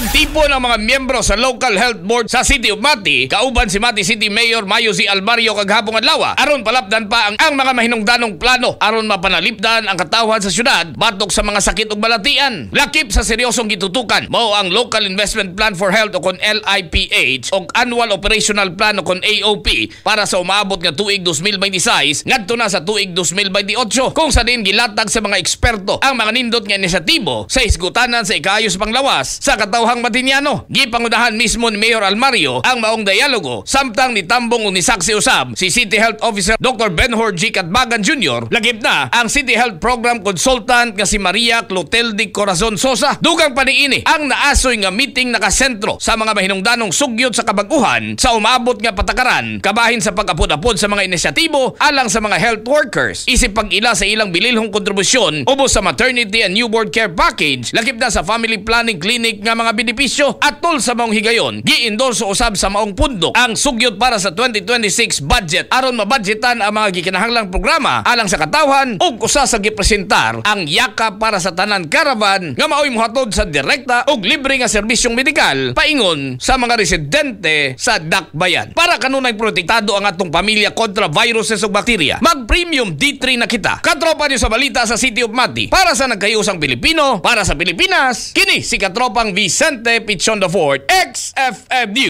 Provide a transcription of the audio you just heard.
Nagtipon ang mga miyembro sa Local Health Board sa City of Mati kauban si Mati City Mayor Mayo Z. Almario kaghapong adlaw aron palapdan pa ang mga mahinungdanong plano aron mapanalipdan ang katawhan sa syudad batok sa mga sakit ug balatian. Lakip sa seryosong gitutukan mao ang Local Investment Plan for Health o kon LIPH og Annual Operational Plan o kon AOP para sa umaabot nga tuig 2026 ngadto na sa tuig 2028, kung sa diin gilatag sa mga eksperto ang mga nindot nga inisyatibo sa hisgutanan sa ikaayos panglawas sa katawhang Matiniano. Gipangunahan mismo ni Mayor Almario ang maong dialogo samtang nitambong ug nisaksi usab si City Health Officer Dr. Benhur G. Catbagan Jr. Lakip na ang City Health Program Consultant nga si Maria Clotilde Corazon Sosa. Dugang pa niini, ang naasoy nga meeting nakasentro sa mga mahinungdanong sugyot sa kabag-uhan sa umabot nga patakaran kabahin sa pag-apod-apod sa mga inisyatibo alang sa mga health workers isip pag-ila sa ilang bililhong kontribusyon ubos sa maternity and newborn care package, lakip na sa family planning clinic nga mga benepisyo. Atol sa maong higayon, gi-endorso usab sa maong pundok ang sugyot para sa 2026 budget aron mabudgetan ang mga gikinahanglang programa alang sa katawhan, ug usa sa gipresentar ang Yakap para sa Tanan Caravan nga maoy mohatod sa direkta ug libre nga serbisyong medikal paingon sa mga residente sa Dakbayan. Para kanunay protektado ang atong pamilya kontra viruses ug bakterya, mag Premium D3 na kita. Katropa niyo sa balita sa City of Mati. Para sa nagkayusang Pilipino, para sa Pilipinas, kini si Katropang Vicente Pichon the Fourth, XFM News.